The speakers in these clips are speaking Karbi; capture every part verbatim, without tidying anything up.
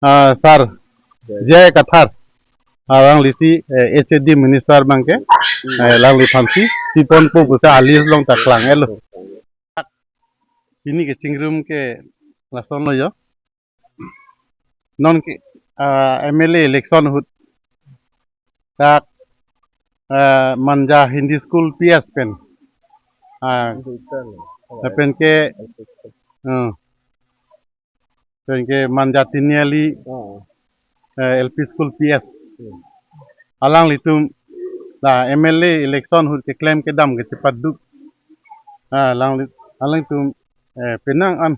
ah, Sir J I Kathar, alangli si, eh, H A D Minister abangke, eh, alangliphan si, si ponpo pusi a-list along ta klang-etlo. Pini kechingrum ke lasonlo jo. Non ke, ah, M L A election ahut dak, ah, Manja Hindi School P S pen. Ah, lapen ke, ah, lapen ke Manja Tiniali, eh, L P School P S. Alanglitum la M L A election ahut keklem kedam kechepaduk. Ah, alangli, alangtum, eh, penang an,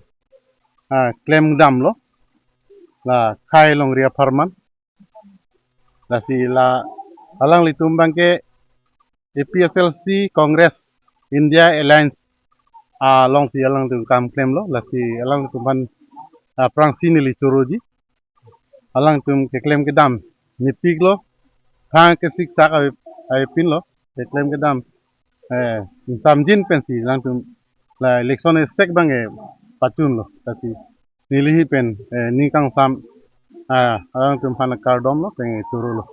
ah, klem damlo. La khei longri apharman. Lasi la alanglitum abangke A P H L C Congress India Alliance alongsi alangtum kam klemlo, lasi alangtum aphan, ah, aphrangsi neli choroji. Alangtum keklem kedam mepiklo, thang kesiksak ave, avepinlo, keklem kedam, eh, ingsamjin pensi alangtum la election esek abangke pachunlo, lasi neli hi pen, eh, ning kangsam, ah, alangtum aphan kardomlo, pen chorolo.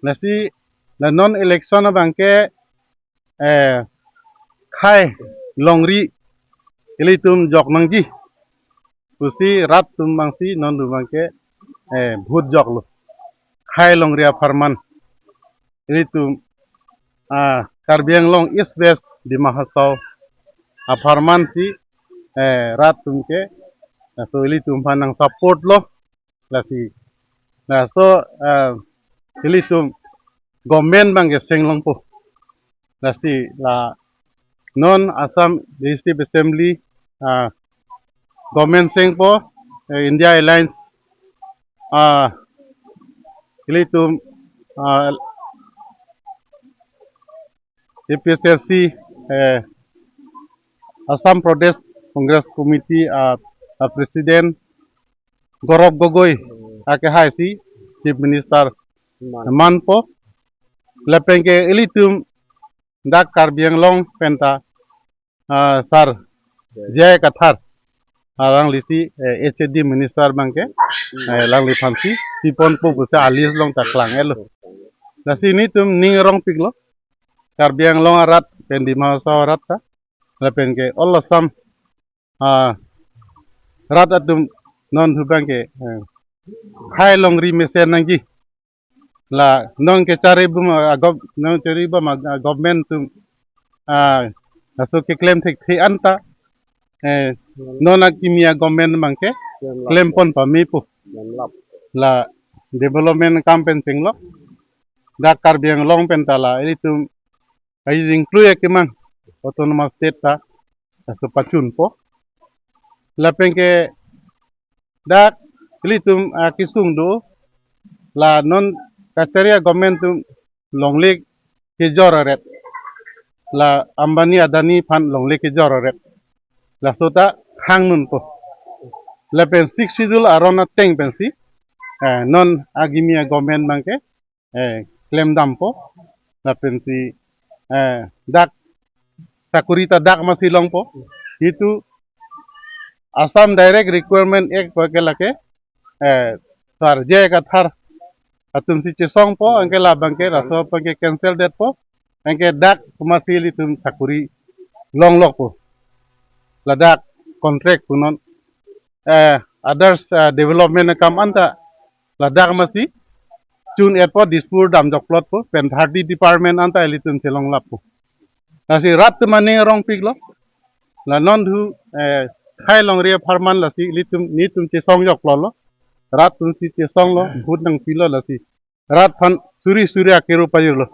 Lasi la non election abangke, eh, khei longri ilitum jok nangji pusi rat atum abangsi non atum abangke, eh, vote joklo. Khei longri apharman ilitum, ah, Karbi Anglong East West Dima Hasao apharman si, eh, rat atum ke, laso ilitum aphan nang support lo, lasi, laso, eh, ilitum government abangke seng longpo. Lasi la non Assam Legislative Assembly, ah, government sengpo, eh, India Alliance, ah, ilitum, ah, A P H L C, eh, Assam Pradesh Congress Committee, ah, ah, President Gaurav Gogoi akehai si Chief Minister manpo. Lapen ke ilitum dak Karbi Anglong penta, ah, Sir J I Kathar, alangli si, eh, H A D Minister abangke, eh, alangliphan si, si ponpo pusi a-list along ta klang-etlo. Lasi nelitum ning rongpiklo, Karbi Anglong arat pen Dima Hasao arat ta, lapen ke all Assam, ah, rat atum non atum abangke, eh, khei longri mesen nangji. La non kechari bom a gov-, non chari bom a, a government atum, ah, laso keklem thekthe anta, eh, non akimi a government abangke klem pon pamepo. La development akam pen chenglo. Dak Karbi Anglong penta la ilitum ai ringklui akemang Autonomous State ta laso pachunpo. Lapen ke dak ilitum, ah, kesung do, la non kachari a government atum longle kejor aret, la Ambani Adani aphan longle kejor aret, laso ta hang nunpo. Lapen Sixth Schedule aron ateng pensi, eh, non akimi a government abangke, eh, klem dampo, lapen si, eh, dak sakuri ta dak masi longpo. Itum Assam Direct Recruitment Act abangke lake, eh, Sir J I Kathar atum si chesongpo, anke la abangke laso abangke cancel detpo, anke dak masi ilitum sakuri longlokpo. Ladak contract punon, eh, others, eh, development akam anta ladak masi chun-etpo, Dispur damjok plotpo, pen thirty department anta ilitum chelong lappo. Lasi rat atum aning rongpiklo. La non thu, eh, khei longri apharman lasi ilitum, nelitum chesong joklo. Rat atum si chesonglo, vote nangpilo lasi. Rat aphan suri suri akero pajirlo.